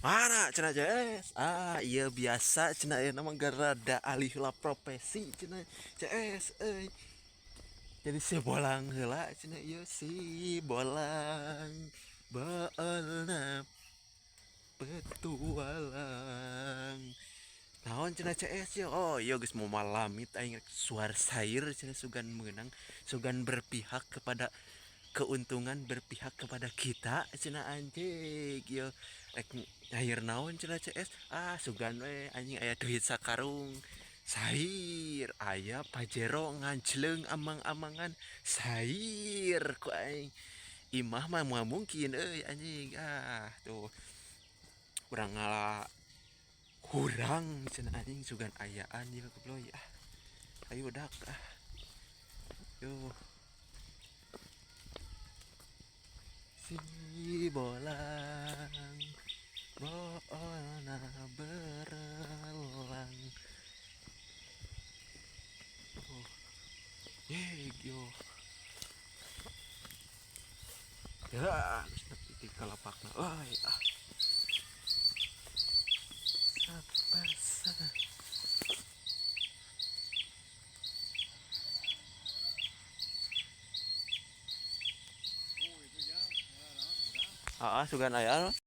Mana cenah CS? Ah, iya biasa cenah ieu mah rada alih lah profesi cenah CS euy. Jadi si bolang heula cenah ieu si bolang baelna petualang. Naon cenah CS ya? Oh, iya geus mau malamit aing rek suar sair cenah sugan meunang, sugan berpihak kepada keuntungan berpihak kepada kita cenah anjing ieu rek nyair naon cenah CS? Ah, sugan we anjing aya duit sakarung. Sair aya Pajero ngancleung amang-amangan sair ku aing. Imah mah moal mungkin euy anjing. Ah, tuh. Urang ngala hurang cenah anjing sugan ayaan ieu goblok ah. Ayo dak ah. Yo. Si bolang bola berelang. Oh. Ye, yo. Ya, geus nepi ti kalapakna euy ah. Sapasa. Ah, sugan aya.